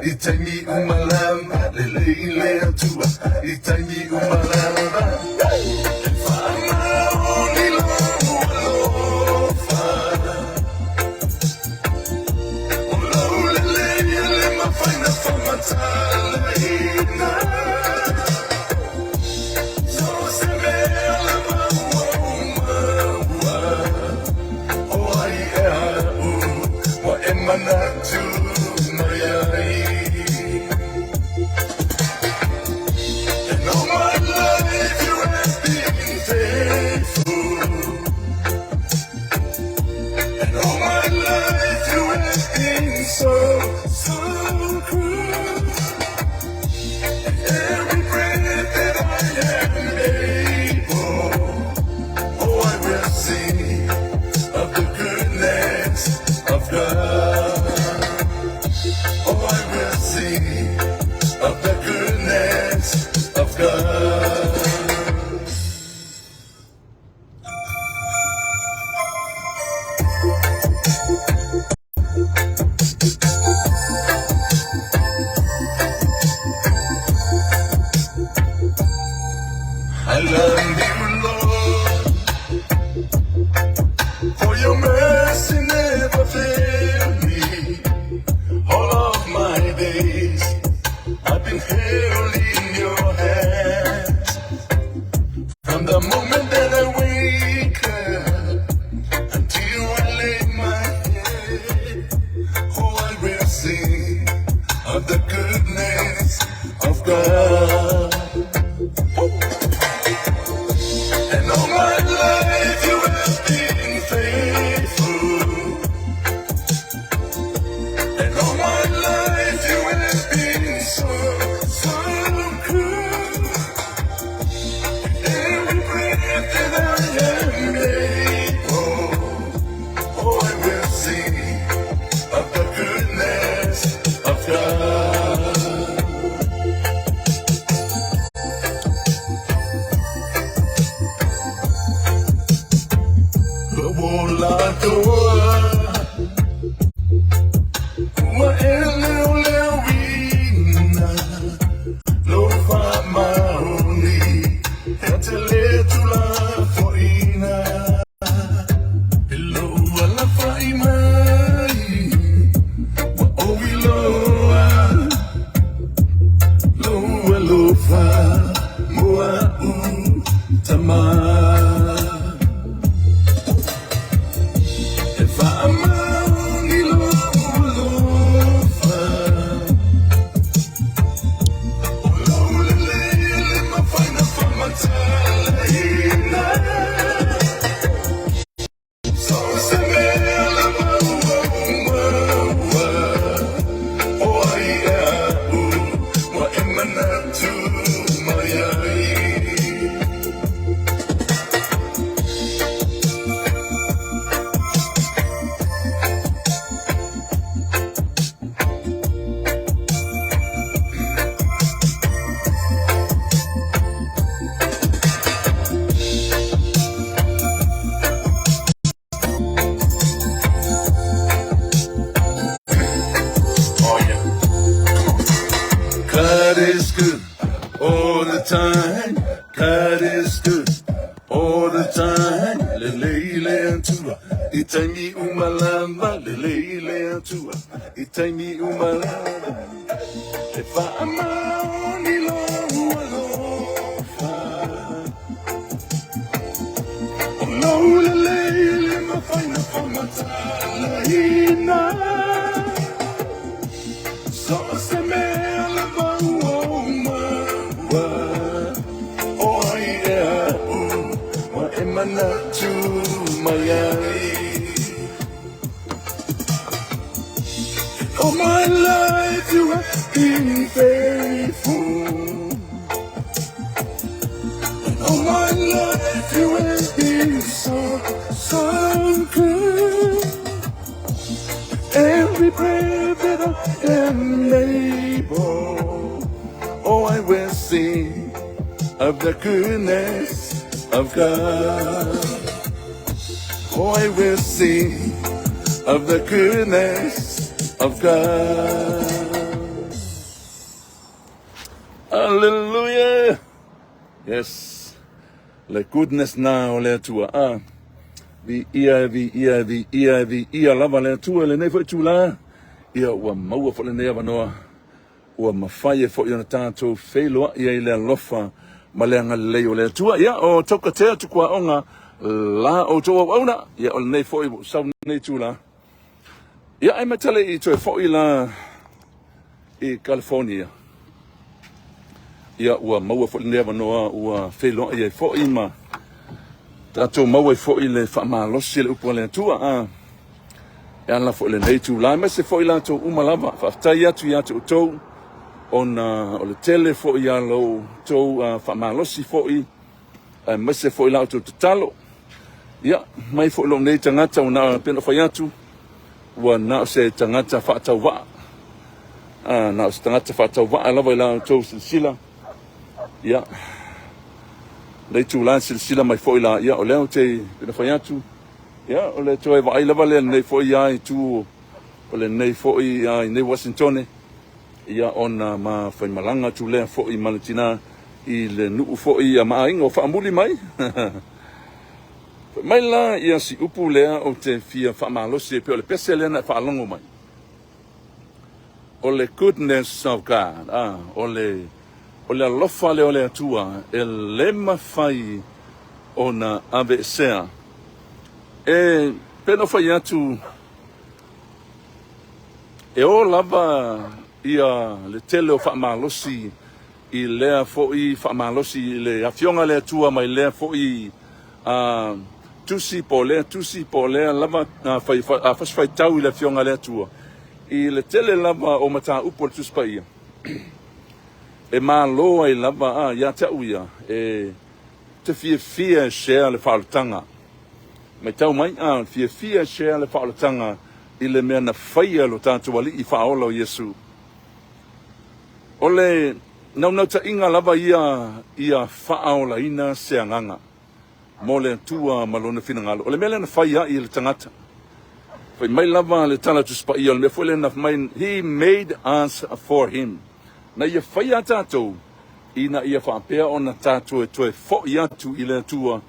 I taimi uma lava, lelei le Atua i taimi uma lava. E faamaoni lou alofa, o lou lelei e le mafai ona faamatalaina. So o se mea lava ua ou maua, o ai ea aʻu ua e manatu mai ai. And all my life you have been faithful. And all my life you have been so, so good. Every breath that I am able, oh, I will sing of the goodness of God. Oh, I will sing of the goodness of God. I love you, Lord, for your mercy never failed me. All of my days I've been held in your hands. From the moment that I wake up until I lay my head, oh, I will sing of the goodness of God. And all my life you have been faithful. And all my life you have been so, so good. Every breath that I am able, oh, I will sing of the goodness of God. Ua latoa, ua e leoleoina, lou faamaoni, ia te le tuulafoaiina. I lou alafai mai, ua ou iloa, lou alofa, mo a'u tama. E faamaoni lou alofa, o lou lelei e le mafai ona faamatalaina. So o se mea lava ua ou maua, o ai ea aʻu ua e manatu mai ai. Oh yeah. God is good all the time. God is good all the time. Lelei le Atua i taimi uma lava. Lelei le Atua i taimi uma lava. E faamaoni lou alofa. O lou lelei e le mafai ona faamatalaina. So o se mea lava ua ou maua, o ai ea aʻu ua e manatu mai ai. All my life you have been faithful. All my life you have been so, so good. Every breath that I am able, oh, I will sing of the goodness of God. Oh, I will sing of the goodness of God. Aleluia! Yes. Le goodness na o le Atua. Ah. Viia, viia, viia, viia lava le Atua lenei foi itulā. Ia ua maua foi lenei avanoa. Ua mafai ai foi ona tatou feiloai ai i le alofa ma le agalelei o le Atua. Ia, o Taukatea Tukuaoga la outou auauna. Ia, o lenei foi ua sau lenei itulā. Ia, ae matale i toe foi la i California. Ia, ua maua foi lenei avanoa ua feiloai ai foi ma tatou maua ai foi le faamalosi le upu a le Atua. A, e ala foi lenei itulā, aemaise foi latou uma lava. Faafetai atu ia te outou ona o le tele foi a lo outou faamalosi foi, aemaise foi la outou tatalo. Ia, mai foi lou nei tagata ua na pei ona fai atu, ua na o se tagata faatauvaa. A, na o se tagata faatauvaa lava i la outou silasila. Ia, lenei itulā silasila mai foi la, ia o lea ou te pei ona fai atu, ia o le toe vaai lava lea lenei foi a itu o lenei foi a i nei Washingtone. Ia ona ma faimalaga atu lea foi ma le tina i le nuu foi a ma aiga o faamuli mai. Fai mai la ia si upu lea ou te fia faamalosi ai pei o le pese lea na e faalogo mai. O le goodness of God, ah, o le, o le alofa lea o le Atua e le mafai ona aveesea. E pei ona fai atu E o lava ia le tele o faamalosi i lea foi faamalosi i le Afioga a le Atua mai lea foi a tusi po o lea tusi po o lea lava fai, fasi faitau i le Afioga a le Atua i le tele lava o mataupu o le Tusi Paia e malo ai lava a ia te au ia e te fiafia e share le faaolataga. Matau mai, a, fiafia e share le faaolataga i le mea na faia e lo tatou Alii Faaola o Iesu. O le naunautaiga lava ia ia faaolaina se agaga mo le Atua ma Lona finagalo. O le mea lea na fai ai e le tagata. Fai mai lava le tala Tusi Paia, o le mea foi lea na fai mai, He made us for Him. Na ia faia tatou ina ia faapea ona tatou e toe foi atu i le Atua,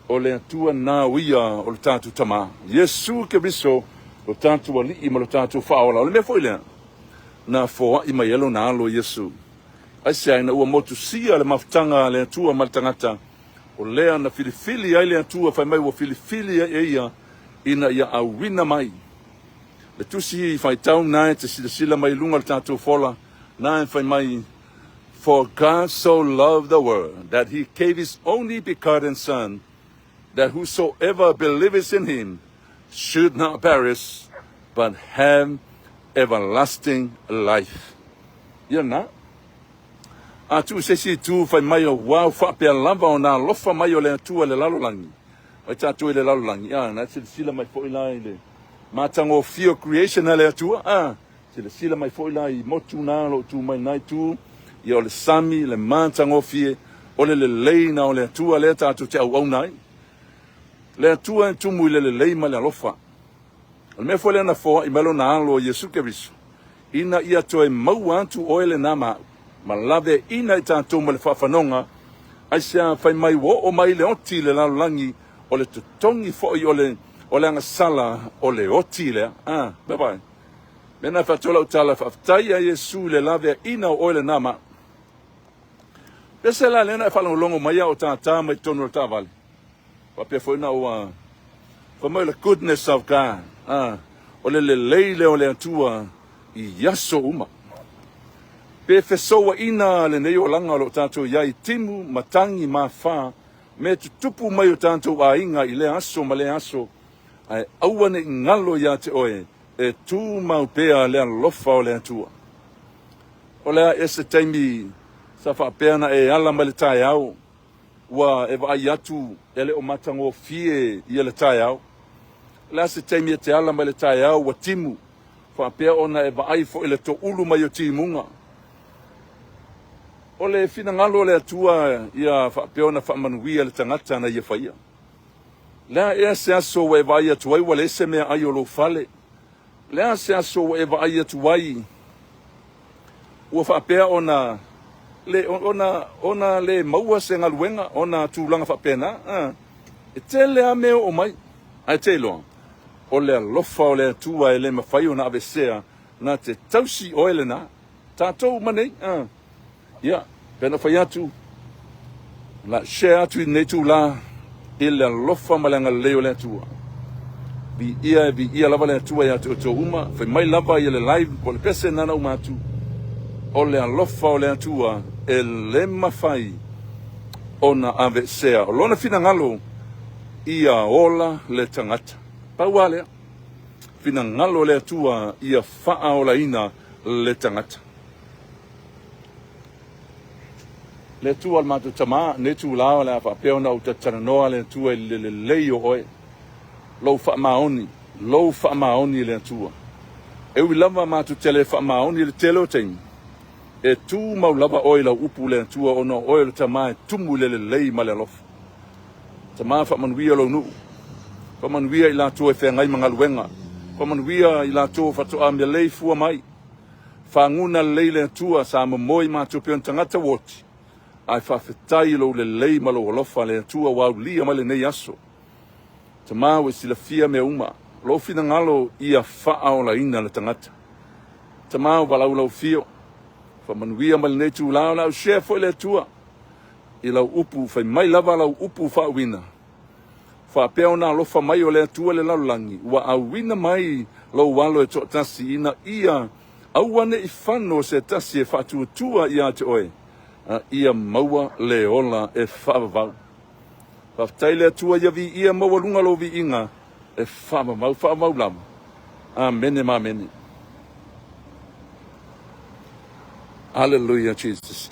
o le Atua na o ia o le tatou Tama, Iesu Keriso, lo tatou Alii ma lo tatou Faaola. O le mea foi lea na foai mai ai lona Alo Iesu. Aisea ina ua motusia le mafutaga a le Atua ma le tagata, o lea na filifili ai le Atua, fai mai ua filifili ai e ia ina ia auina mai le tusi faitau na e te silasila mai i luga o le tatou fola, na e fai mai, For God so loved the world that he gave his only begotten Son, that whosoever believeth in him should not perish, but have everlasting life. Ia na. A tuu se isi itu fai mai o uau faapea lava o na alofa mai o le Atua i le lalolagi. Mai tatou i le lalolagi. A, na silasila mai foi la i le matagofie o creation a le Atua. A, Silasila mai foi la i motu na o lo o tu mai lena itu, ia o le sami, le matagofie, o le lelei na o le Atua lea tatou te auauna ai. Le Atua e tumu i le lelei ma le alofa. O le mea foi lea na foai mai lona Alo o Iesu Keriso, ina ia toe maua atu oe lena ma au, ma laveaiina i tatou ma le faafanoga, aisea fai mai ua oo mai le oti i le lalolagi, o le totogi foi o le, o le agasala o le oti lea. Ah, bye bye. Mea na faatoa lau tala, faafetai ia Iesu i le laveaiina o oe lena ma. Pese la lea na e faalogologo mai a o tātā mai totonu o le taavale. Faapea foi na ua fai mai o le goodness of God. Ah, o le lelei lea o le Atua i aso uma. Pe fesouaina lenei olaga o lo o tatou i ai, timu, matagi, mafa, mea tutupu mai o tatou aiga i lea aso ma lea aso, ae aua ne i galo ia te oe E tumau pea le alofa o le Atua. O le a ea se taimi sa faapea ona e ala mai le taeao, ua e vaai atu e le o matagofie ia le taeao? O le a se taimi e te ala mai le taeao ua timu, faapea ona e vaai foi i le toulu mai o timuga? O le finagalo o le Atua ia faapea ona faamanuia le tagata na ia faia. Le a ea se aso ua e vaai atu ai ua leai se meaai o lou fale? Le a se aso ua e vaai atu ai ua faapea ona le, ona, ona le maua se galuega, ona tulaga faapena, a. E tele lava mea e oo mai, ae te iloa, o le alofa o le Atua e le mafai ona aveesea, na te tausi oe lena. Tatou uma nei, a. Ia, pei ona fai atu, o le a share atu i lenei itula i le alofa ma le agalelei o le Atua. Viia e viia lava le Atua ia te outou uma. Fai mai lava ia le live po o le pese na na uma atu. O le alofa o le Atua e le mafai ona aveesea. O lona finagalo ia ola le tagata. Pau lava lea. Finagalo o le Atua ia faaolaina le tagata. Le Atua o le matou Tama, lenei itula o le a faapea ona ou talatalanoa le Atua i le lelei o Oe, Lou faamaoni, Lou faamaoni i le Atua. E ui lava matou te le faamaoni i le tele o taimi, e tumau lava Oe i Lau upu le Atua ona o Oe o le Tama e tumu i le lelei ma le alofa. Tama faamanuia lou nuu, faamanuia i latou e feagai ma galuega, faamanuia i latou faatoa maleifua mai, Faguna lelei le Atua sa momoe i matou pei o ni tagata ua oti, ae faafetai i lou lelei ma lou alofa le Atua ua aulia mai lenei aso. Tama ua e silafia mea uma, lou finagalo ia faaolaina le tagata. Tama ua valaau lau afio, faamanuia mai lenei itula o le a ou share foi le Atua i lau upu, fai mai lava lau upu faauuina. Faapea ona alofa mai o le Atua i le lalolagi, ua auina mai lou alo e toatasi ina ia aua ne i fano se tasi e faatuatua ia te oe, a ia maua le ola e faavavau. Faafetai le Atua ia viia maualuga lou viiga e faavavau, faavavau lava. Amene ma amene. Hallelujah Jesus.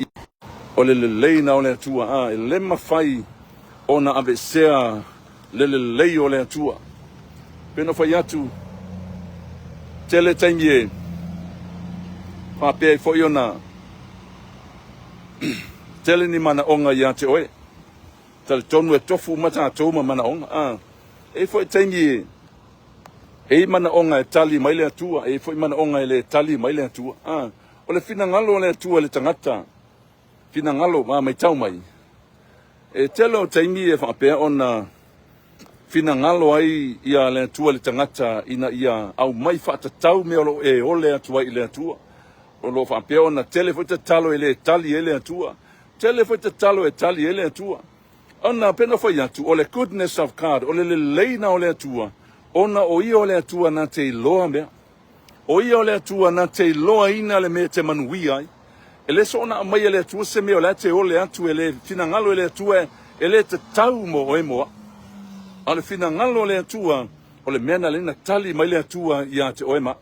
O le lelei na o le Atua, a e le mafai ona aveesea le lelei o le Atua. Pei ona fai atu, tele taimi e faapea ai foi ona tele ni manaoga ia te oe. Talitonu e tofu uma tatou ma manaoga. A, e i ai foi taimi e e i ai manaoga e tali mai le Atua, e i ai foi manaoga e le tali mai le Atua. A, o le finagalo o le Atua i le tagata, finagalo ma matau mai, e tele o taimi e faapea ona finagalo ai ia le Atua i le tagata ina ia aumai faatatau mea o lo o e ole atu ai i le Atua. O lo o faapea ona tele foi tatalo e le tali ai le Atua. Tele foi tatalo e tali ai le Atua. Ona pei ona fai atu, o le goodness of God, o le lelei na o le Atua, ona o ia o le Atua na te iloa mea. O ia o le Atua na te iloaina le mea e te manuia ai. E le soona aumaia e le Atua se mea o la e te ole atu e le finagalo e le Atua e le tatau mo oe mo au. A o le finagalo o le Atua, o le mea na lea na tali mai le Atua ia te oe ma au.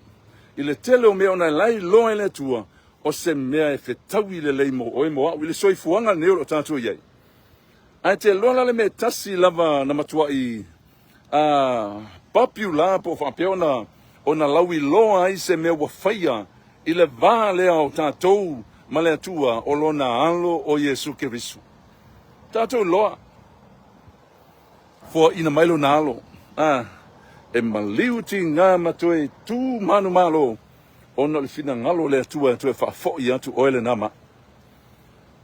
I le tele o mea ona e la e iloa e le Atua, o se mea e fetaui lelei mo oe mo au i le soifuaga lenei o lo o tatou i ai. Ae te iloa la le mea e tasi lava na matuai a popular po o faapea ona ona lauiloa ai se mea ua faia i le va lea o tatou ma le Atua o lona Alo o Iesu Keriso. Tatou iloa, foaina mai lona Alo, a e maliu tiga ma toe tu manumalo ona o le finagalo o le Atua e toe faafoi atu oe lena ma.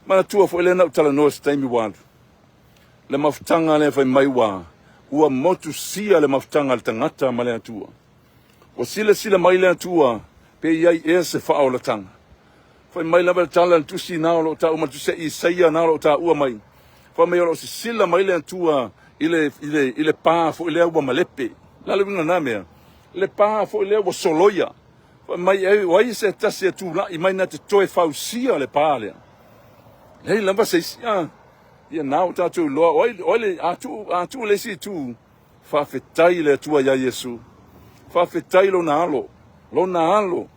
Manatua foi lea na ou talanoa i se taimi ua alu. Le mafutaga lea fai mai ua ua motusia le mafutaga a le tagata ma le Atua. Ua silasila mai le Atua pe i ai ea se faaolataga. Fai mai lava le tala le tusi na o lo o taua mai le tusi a Isaia na o lo o taua mai. Fai mai o lo o sisila mai le Atua i le, i le, i le pa foi lea ua malepe. La le uiga na mea. Le pa foi lea ua soloia. Fai mai ai, o ai se tasi e tulai mai na te toe fausia le pa lea. Leai lava se isi. Ah. Ia na o tatou iloa, o ai, o ai le, a tuu, a tuu le isi itu, faafetai i le Atua iā Iesu. Faafetai i lona alo, lona alo.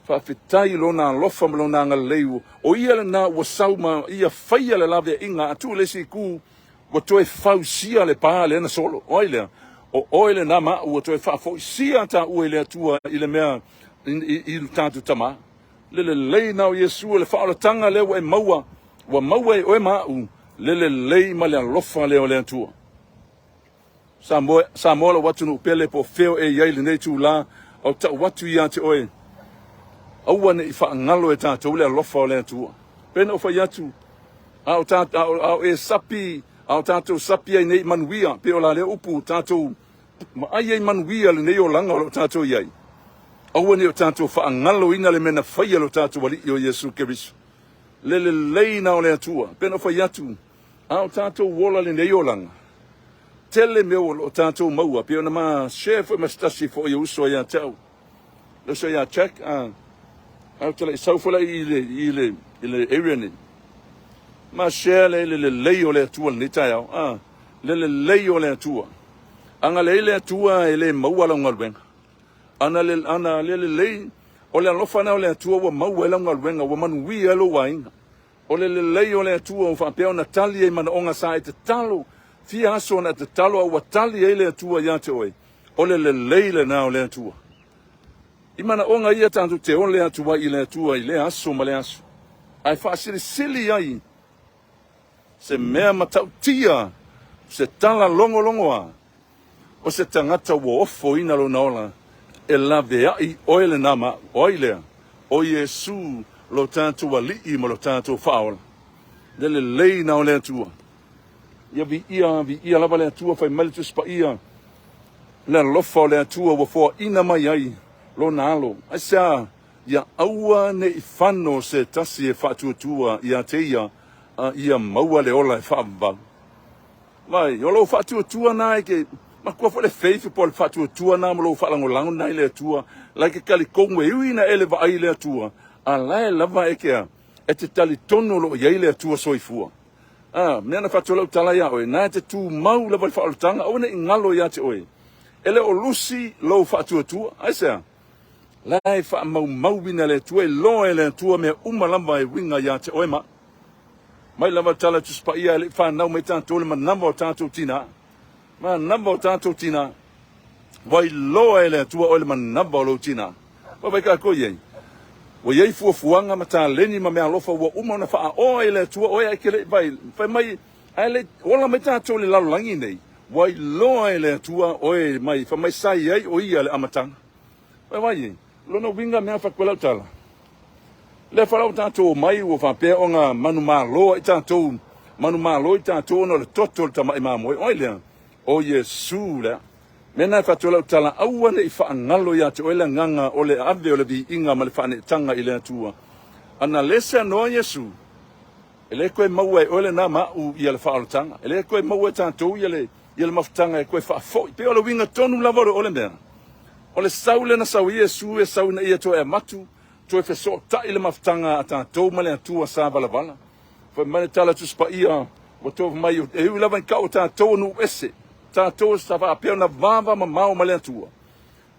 Faafetai i lona alofa ma lona agalelei. O ia lena ua sau ma ia faia le laveaiga, a tuu le isi itu, ua toe fausia le pa lea na solo. O ai lea? O oe lena ma au ua toe faafoisia taua i le Atua i le mea i, i, i le tatou Tama. Le lelei na o Iesu, le faaolataga lea ua e maua, Ua maua e oe ma au le lelei ma le alofa lea o le Atua. Samoa, Samoa lou atunuu pele po o fea o e i ai i lenei itula, o tau atu ia te oe, aua ne i faagalo e tatou le alofa o le Atua. Pei ona ou fai atu, a o, ta, a o, a o e sapi, a o tatou sapi ai nei i manuia, pei o la lea upu, tatou vaai ai manuia lenei olaga o lo o tatou i ai. Aua ne i o tatou faagaloina le mea na faia e lo tatou Alii o Iesu Keriso. Le lelei na o le Atua. Pei ona ou fai atu, a o tatou ola lenei olaga, tele mea o lo o tatou maua, pei ona ma share foi ma se tasi foi o uso ia te au, le uso ia Jack, a, a ou te le i sau foi la i le, i le, i le area nei. Ma share le, le lelei o le Atua lenei taeao, a, le lelei o le Atua. Ana leai le Atua e le maua lau galuega. Ana le, ana le lelei, o le alofa na o le Atua ua maua ai lau galuega, ua manuia ai lou aiga. O le lelei o le Atua ua faapea ona tali ai manaoga sa e tatalo, fia aso ona e tatalo a ua tali ai le Atua ia te oe. O le lelei lena o le Atua. I manaoga ia tatou te ole atu ai i le Atua i lea aso ma lea aso, ae faasilisili ai se mea matautia, se tala logologoa o se tagata ua ofoina lona ola e laveai oe lena ma au. O ai lea? O Iesu lo tatou Alii ma lo tatou Faaola. Le lelei na o le Atua. Ia viia, viia lava le Atua, fai mai le Tusi Paia, le alofa o le Atua ua foaina mai ai lona alo. Aisea? Ia aua ne i fano se tasi e faatuatua ia te ia, a ia maua le ola e faavavau. Vai, o lou faatuatua na e ke matua foi le faith po o le faatuatua na ma lou faalagolago na i le Atua, la e ke talitonu e ui na e le vaai i le Atua, a la e lava e ke a, e te talitonu o lo o i ai le Atua soifua. A, mea na fatu lau tala ia oe, na e te tumau lava i le faaolataga, aua ne i galo ia te oe. E le o lusi lou faatuatua. Aisea? La e faamaumauina e le Atua, e iloa e le Atua mea uma lava e uiga ia te oe ma. Mai lava tala Tusi Paia e le i fanau mai tatou le manava o tatou tina. Manava o tatou tina. Ua iloa e le Atua oe le manava o lou tina. Vaavaai tatou i ai. Ua i ai fuafuaga ma taleni ma meaalofa ua uma ona faaoa e le Atua oe ae te le i vai. Fai mai, ae le i ola mai tatou i le lalolagi nei. Ua iloa e le Atua oe mai, fai mai sa i ai o ia le amataga. Vaavaai i ai. Lona uiga mea fai atu ai lau tala. Lea foi la ua tatou omai ua faapea ona manumalo ai tatou, manumalo i tatou ona o le toto o le tamai mamoe. O ai lea? O Iesu lea. Mea na e fai atu ai lau tala, aua ne i faagalo ia te oe le agaga o le ave o le viiga ma le faaneetaga i le Atua. Ana le seanoa Iesu, e le toe maua e oe lena ma au ia le faaolataga. E le toe maua e tatou ia le ia le mafutaga e toe faafoi. Pei o le uiga tonu lava o le mea. O le sau lea na sau ai Iesu e sau ina ia toe avatu, toe fesootai le mafutaga a tatou ma le Atua sa valavala. Fai mai le tala Tusi Paia, ua tofu mai, e ui lava i kau o tatou o nuu ese, tatou sa faapea ona vava mamao ma le Atua.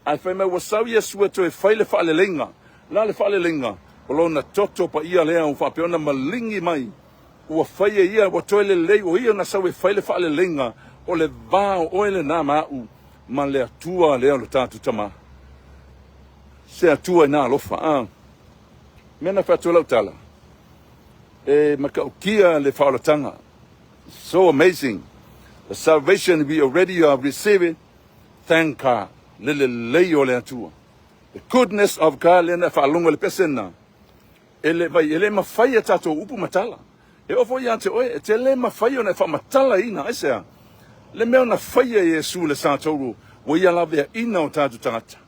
Ae fai mai ua sau Iesu e toe fai le faaleleiga. O le a le faaleleiga? O lona toto paia lea ua faapea ona maligi mai, ua fai e ia, ua toe lelei, o ia na sau e fai le faaleleiga, o le va o oe lena ma au, ma le Atua lea o lo tatou Tama. Se Atua ina alofa, a. Mea na fai atu lau tala, e matautia le faaolataga. So amazing. The salvation we already are receiving. Thank God, le lelei o le Atua. The goodness of God lea na faalogo i le pese lena. E le, vai, e le mafai e tatou upu ma tala. E oo foi ia te oe, e te le mafai ona e faamatalaina, aisea? Le mea na faia e Iesu i le satauro, ua ia laveaina o tatou tagata.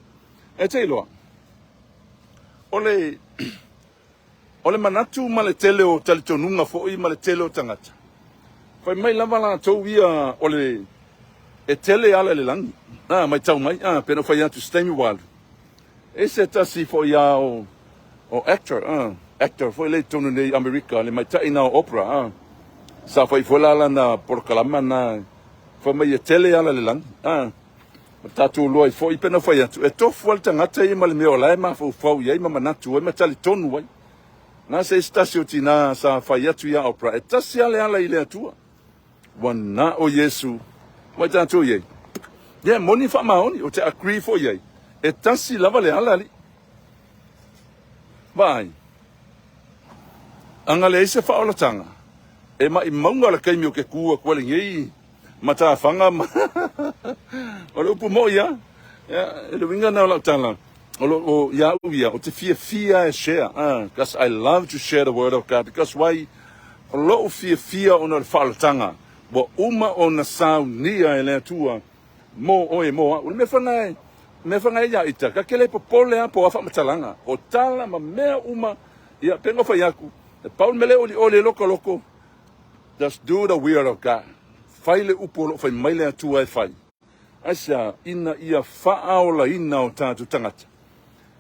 E te iloa, o le, O le manatu ma le tele o talitonuga foi ma le tele o tagata, fai mai lava latou ia o le e tele ala i le lagi. A, maitau mai, a, pe na fai atu se taimi ua alu. E se tasi foi a o, o actor, a, actor foi le i totonu nei Amerika, le maitai na o Oprah, a, sa fai foi la lana polokalama na, fai mai e tele ala i le lagi, a, Ma tatou iloa ai foi pe na fai atu, e tofu lava le tagata ia ma le mea o la e mafaufau i ai ma manatu ai ma talitonu ai. Na se isi tasi o tina sa fai atu ia Oprah, e tasi lava le ala i le Atua. Ua na o Iesu. Vaai tatou i ai. Ia, e moni faamaoni, ou te agree foi i ai. E tasi lava le ala, alii. Vaai. Ana leai se faaolataga, e maimauga le taimi o ke kū atu ai lenei matafaga ma o le upu moi a. Ia, e le uiga na o lau tala. O lo o ia au ia, o te fiafia e share, because I love to share the word of God, because why? O lou fiafia ona o le faaolataga ua uma ona saunia e le Atua mo oe mo au. O le mea fana e, mea fana e ia ita, ka ke le popole a po a faamatalaga, o tala ma mea uma, ia, pei ona fai atu, e pau le mea lea e olioli ai lota loto, just do the will of God. Fai le upu o lo o fai mai le Atua e fai. Aisea? Ina ia faaolaina o tatou tagata.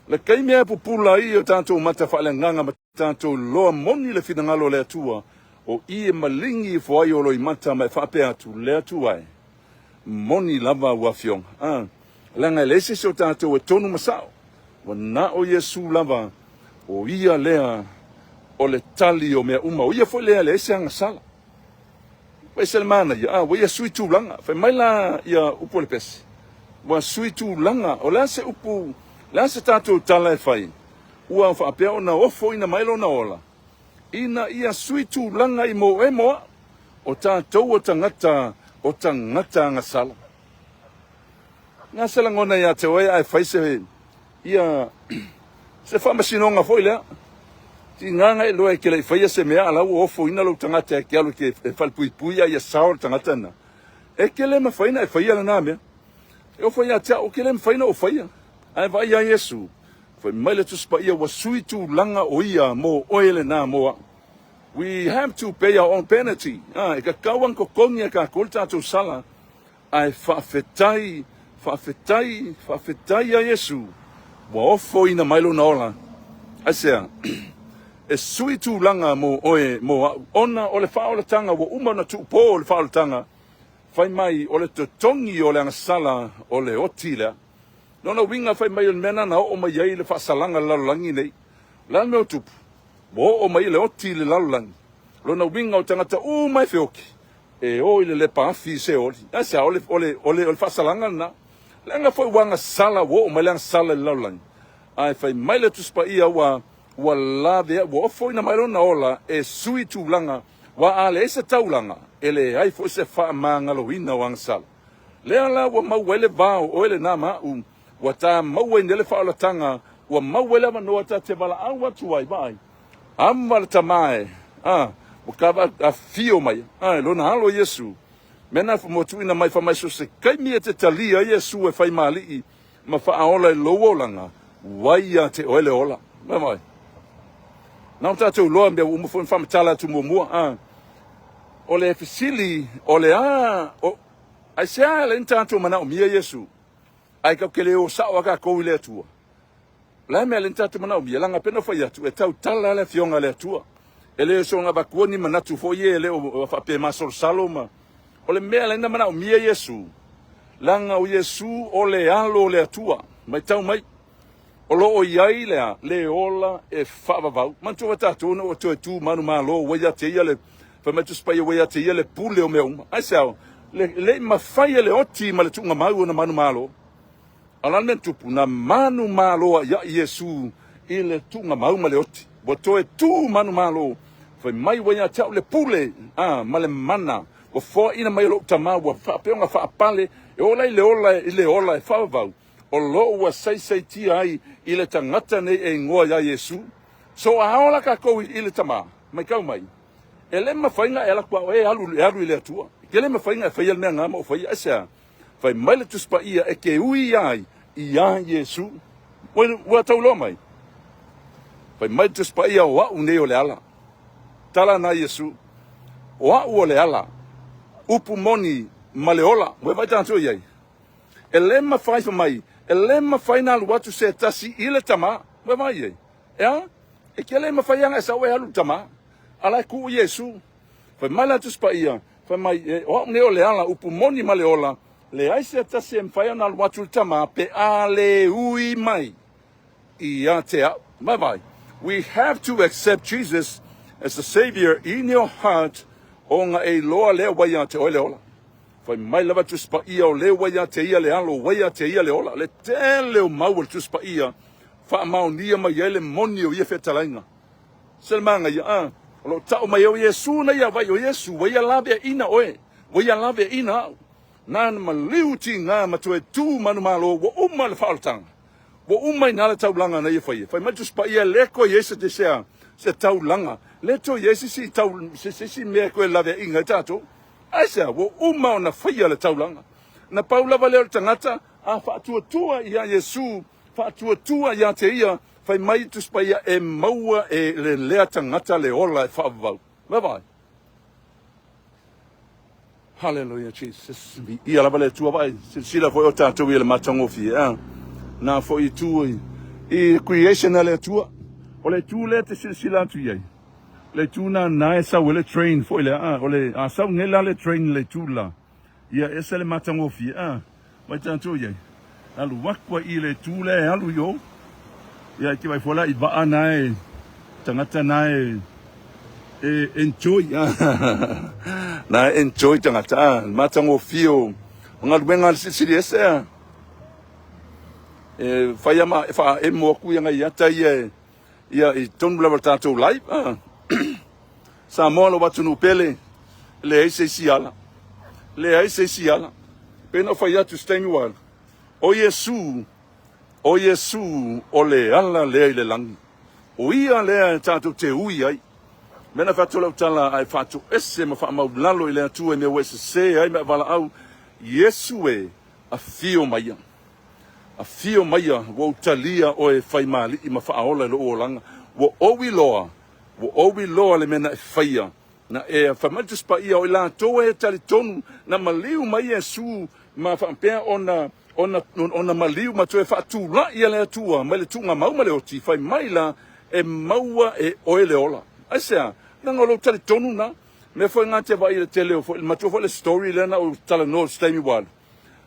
Le taimi e pupula ai o tatou mata faaleagaga ma tatou iloa moni le finagalo o le Atua, o i e maligi ifo ai o loimata ma e faapea atu, Le Atua e, moni lava ua afioga. A, leaga e leai se isi o tatou e tonu ma sao. Ua na o Iesu lava, o ia lea o le tali o mea uma. O ia foi lea e leai se agasala. Ua ese le manaia, a, ua ia sui tulaga. Fai mai la ia upu o le pese, ua sui tulaga. O le a se upu, le a se tatou tala e fai, ua faapea ona ofoina mai lona ola, ina ia sui tulaga i mo e mo au, o tatou o tagata, o tagata agasala. Na se lagona ia te oe ae fai se ia se faamasinoga foi lea. Tiga na e iloa e te le i faia se mea a la ua ofoina lou tagata e te alu e te falepuipui a ia sao le tagata lena. E te le mafai ona e faia lena mea. E ofo ia te au, ou te le mafai ona ou faia. Ae vaai ia Iesu, fai mai le Tusi Paia ua sui tulaga o ia mo oe lena mo au. We have to pay our own penalty. Ah, e tatau ona totogi e tatou le tatou sala. Ae faafetai, faafetai, faafetai ia Iesu ua ofoina mai lona ola. Aisea? E sui tulaga mo oe, mo au, ona o le faaolataga ua uma ona tuupo le faaolataga, fai mai o le totogi o le agasala o le oti lea. Lona uiga fai mai o le mea lena na oo mai ai le faasalaga i le lalolagi nei. O le a le mea ua tupu? Ua oo mai le oti i le lalolagi. Lona uiga o tagata uma e feoti, E o i le lepa afi i Seoli. Aisea? O le, o le, o le, o le faasalaga lena. Leaga foi ua agasala, ua oo mai le agasala i le lalolagi. Ae fai mai le Tusi Paia ua, ua lavea, ua ofoina mai lona ola e sui tulaga, ua a leai se taulaga, e leai foi se faamagaloina o agasala. Lea la ua maua ai le va o oe lena ma au, ua ta maua ai nei le faaolataga, ua maua ai le avanoa ta te valaau atu ai, vaai, Ava le tama e, a, ua kava afio mai, a, e lona alo Iesu. Mea na mo tuuina mai fai mai so se kaimi e te talia Iesu e fai ma alii ma faaola i lou olaga, wai ia te oe le ola. Mai mai. Na o tatou loa mea ua uma foi na faamatala atu muamua, a, o le fesili, o le a, o, aisea e ala ai na tatou manaomia Iesu, ae tatou te le o sao a tatou i le Atua. O le a le mea lea na tatou manaomia? Leaga pei ona fai atu, e tautala le Afioga a le Atua. E le o soona avatua ni manatu foi ia e le o faapea e masalosalo ma... O le mea lea na manaomia Iesu, leaga o Iesu o le Alo o le Atua. Matau mai, o lo o i ai le a? Le ola e faavavau. Manatua tatou ina ua toe tu manumalo, ua ia te ia le, fai mai Tusi Paia, ua ia te ia le pule o mea uma. Aisea? Le, le i mafai e le oti ma le tuugamau ona manumalo. A o le a le mea na tupu? Na manumalo ai ia Iesu i le tuugamau ma le oti. Ua toe tu manumalo, fai mai ua ia te au le pule a, ma le mana, ua foaina mai e lou Tama, ua faapea ona faapale, e ola i le ola i le ola e faavavau, o lo ua saisaitia ai i le tagata nei e igoa ia Iesu. So a ola tatou i le Tama, maitau mai, e le mafai ona e alu atu a oe e alu, e alu i le Atua. E le mafai ona e faia le mea na ma ou faia. Aisea? Fai mai le Tusi Paia e te ui ai iā Iesu. Ua, ua tauloa mai. Fai mai le Tusi Paia o au nei o le ala. Tala na Iesu. O au o le ala. Upu moni ma le ola. Ua vaai tatou i ai. E le mafai fai mai, e le mafai na alu atu se tasi i le Tama. Ua vaai i ai. E a? E ke le mafai ana e sau e alu i le Tama. Ala e kuu Iesu. Fai mai la Tusi Paia, fai mai, e, o au nei o le ala, upu moni ma le ola, leai se tasi e mafai ona alu atu i le Tama pe a le ui mai ia te au. Mai vai. We have to accept Jesus as the Savior in your heart ona e iloa lea ua ia te oe le ola. Fai mai lava Tusi Paia o lea ua ia te ia le alo, ua ia te ia le ola. Le tele o mau o le Tusi Paia faamaonia mai ai le moni o ia fetalaiga. Se le manaia, a, o lo o tau mai o Iesu na ia vai o Iesu, ua ia laveaina oe, ua ia laveaina au. Na na maliu tiga ma toe tu manumalo, ua uma le faaolataga. Ua uma i ina le taulaga na ia faia. Fai mai le Tusi Paia, le toe i ai se, se, se taulaga, le toe i ai se isi, tau, se, se isi mea e toe laveaiina ai tatou. Aisea? Ua uma ona faia le taulaga. Na pau lava lea o le tagata a faatuatua ia Iesu, faatuatua ia te ia, fai mai le Tusi Paia, e maua e le lea tagata le ola e faavavau. Vaavaai. Hallelujah Jesus. Viia lava le Atua vaai. Silasila foi o tatou i le matagofie. Ah. Na foi itu i, i creation a le Atua. O le itu lea te silasila atu i ai. Le itu na na e sau le train foi le ah. O le a sau nei la le train le itu la. Ia ese le matagofie. Ah. Vai tatou i ai. Alu atu ai i le itu lea e alu i o. Ia e te vai foi la i vaa na e tagata na e e enjoy. Na e enjoy tagata. Ah, matagofie o galuega a le Silisili Ese. Ah. E fai ama e faaemo atu ia nai ata ia e ia i tonu lava le tatou live. Ah. Samoa lou atunuu pele, leai se isi ala. Leai se isi ala. Pei ona ou fai atu i se taimi ua alu, o Iesu, o Iesu o le ala lea i le lagi. O ia lea e tatou te ui ai. Mea na fai atu lau tala ae faatoese ma faamaulalo i le Atua i mea ua e sese ai ma e valaau, Iesu e, afio maia. Afio maia, ua ou talia oe e fai ma alii ma faaola i lou olaga. Ua ou iloa, ua ou iloa le mea na e faia, na e fai mai le Tusi Paia, o i latou e talitonu na maliu mai Iesu ma faapea ona, ona, ona maliu ma toe faatulai e le Atua mai le tuugamau ma le oti, fai mai la, e maua e oe le ola. Aisea? Leaga o lou talitonu na. Mea foi na te vaai i le tele o foi, matua foi le story lea na ou talanoa i se taimi ua alu.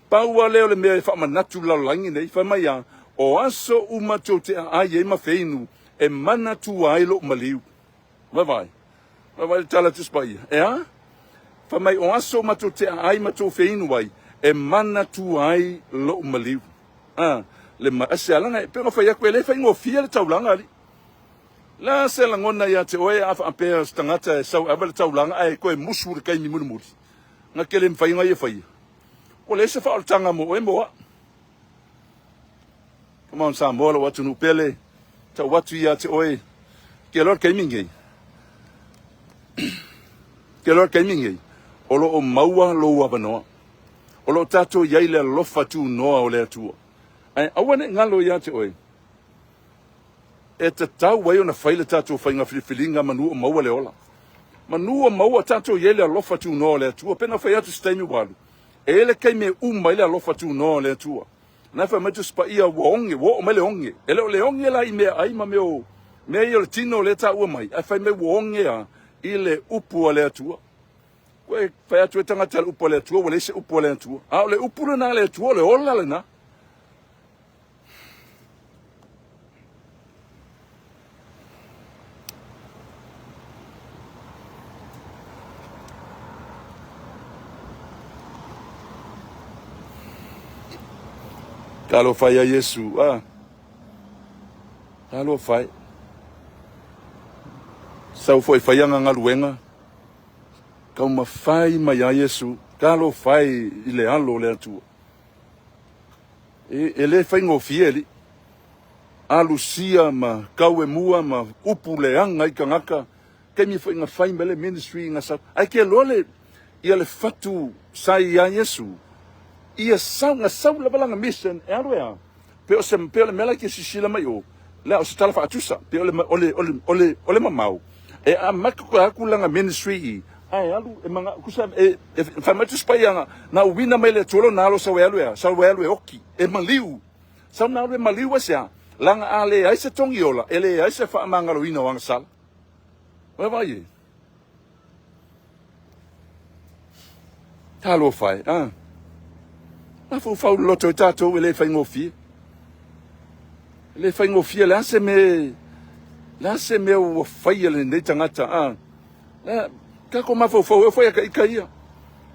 Pau lava lea o le mea e faamanatu i le lalolagi nei, fai mai a, o aso uma tou te aai ai ma feinu, e manatua ai lou maliu. Vaavaai. Vaavaai le tala a Tusi Paia. E a? Fai mai, o aso uma tou te aai ma tou feinu ai, e manatua ai lou maliu. A, le ma, se alaga, e pei ona fai atu, e le faigofie le taulaga, alii. La se lagona ia te oe a faapea o se tagata e sau e ave le taulaga ae toe musu i le taimi mulimuli. Na te le mafai ona ia faia. Ua leai se faaolataga mo oe mo au. Come on Samoa, lou atunuu pele, tau atu ia te oe, ke loa le taimi nei. Ke loa le taimi nei, o lo o maua lou avanoa. O lo o tatou i ai le alofa tunoa o le Atua. Ae aua ne i galo ia te oe, e tatau ai ona fai le tatou faiga filifiliga manu o maua le ola. Manu o maua tatou i ai le alofa tunoa o le Atua. Pei ona fai atu se taimi ua alu, e i ai le taimi e uma ai le alofa tunoa o le Atua. Na fai mai Tusi Paia ua oge, ua oo mai le oge. E le o le oge la i meaai ma mea o mea ia o le tino lea e taua mai, ae fai mai ua oge a i le upu a le Atua. Koe fai atu e tagata le upu a le Atua, ua leai se upu a le Atua. A o le upu lena a le Atua, o le ola lena. Talofa ia Iesu, ah. Talofa e. Sau foi fai ana galuega. Taumafai mai a Iesu. Talofa e i le alo o le Atua. E, e le faigofie, alii. Alu sia ma kau e mua ma upu leaga i tagata, taimi foi na fai mai le ministry na sau. Ae ke loa le, ia le fatu sa ia Iesu, ia sau, na sau lava lana mission e alu e a? Pe o se, pe o le mea la ke sisila mai o, la o se tala faatusa, pe o le, o le, o le, o le, o le mamao, e amata koe atu lana ministry i, ae alu e mana, kusa, e, e fai mai Tusi Paia na, na uina mai le Atua lona alo sau e alu e a, sau e alu e oki, e maliu. Sau na alu e maliu aisea? Leaga a leai se togi ola, e leai se faamagaloina o agasala. Vaavaai e. Talofa e, ah. Mafaufau loloto i tatou e le faigofie. E le faigofie, le a se mea, le a se mea ua faia lenei tagata, ah. Le, tatou mafaufau e fai a ika ia.